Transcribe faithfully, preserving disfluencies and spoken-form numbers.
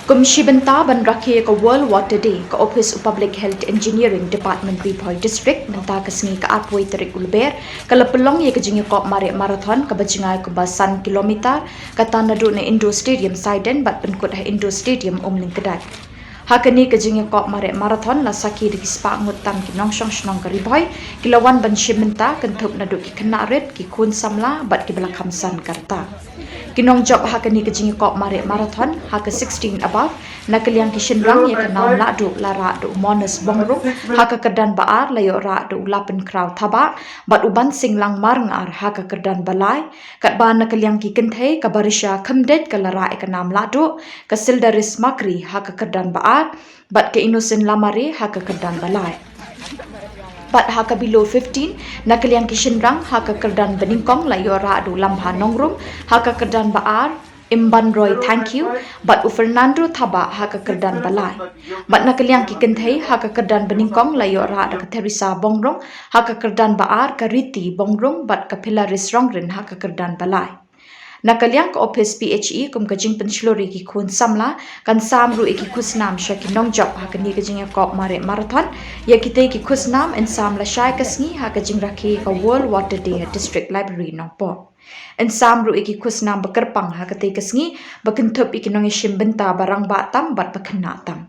Kum shi bynta ban rakhe ïa ka World Water Day, ka Ophis u Public Health Engineering Department Ri Bhoi District mynta ka sngi ka arphew tarik u Lber ka la pynlong ïa ka jingïakop mareh marathon kaba jngai kumba san kilometer, kata naduh na Indoor Stadium Saiden bad pynkut ha Indoor Stadium Umlyngkdait. Ha kane ka jingïakop mareh marathon la sakhi da ki spah ngut tam ki nongshong shnong ka Ri Bhoi ki la wan ban shim bynta, kynthup naduh ki khynnah rit, ki khun samla bad kiba la kham san ka rta. Ki nongjop ha kane ka jingïakop mareh marathon ha ka sixteen above, na ka liang ki shynrang ïa ka nam lahduh la rah da u Monis Bongrung, ha ka kyrdan ba ar la ïoh rah da u Lapynkhraw Thabah bad u Bansinglang Marngar ha ka kyrdan ba lai, katba na ka liang ki kynthei ka Barisha Khymdeit ka la rah ïa ka nam lahduh, ka Sildaris Makri ha ka kyrdan ba ar bad ka Innocent Lamare ha ka kyrdan ba lai. Bad ha ka below fifteen, na ka liang ki shynrang ha ka kyrdan ba nyngkong la ïoh rah da u Lambha Nongrum ha ka kyrdan ba ar, Imbanroi Thangkhiew bad u Fernando Thabah ha ka kyrdan ba lai. Bad na ka liang ki kynthei ha ka kyrdan ba nyngkong la ïoh rah da ka Theresa Bongrung ha ka kyrdan ba ar, ka Riti Bongrung bad ka Philaris Rongrin ha ka kyrdan ba lai. Na ka liang ka Ophis PHE kum ka jingpynshlur ïa ki khun samla kan sam ruh ïa ki khusnam sha ki nongjop ha kane ka jingïakop mareh marathon. Ïa kitei ki khusnam yn sam lashai ka sngi ha ka jingrakhe ïa ka World Water Day ha District Library Nongpoh. Yn sam ruh ïa ki khusnam ba kyrpang ha katei ka sngi ba kynthup ïa ki nongïashim bynta ba rangbah tam bad ba khynnah tam.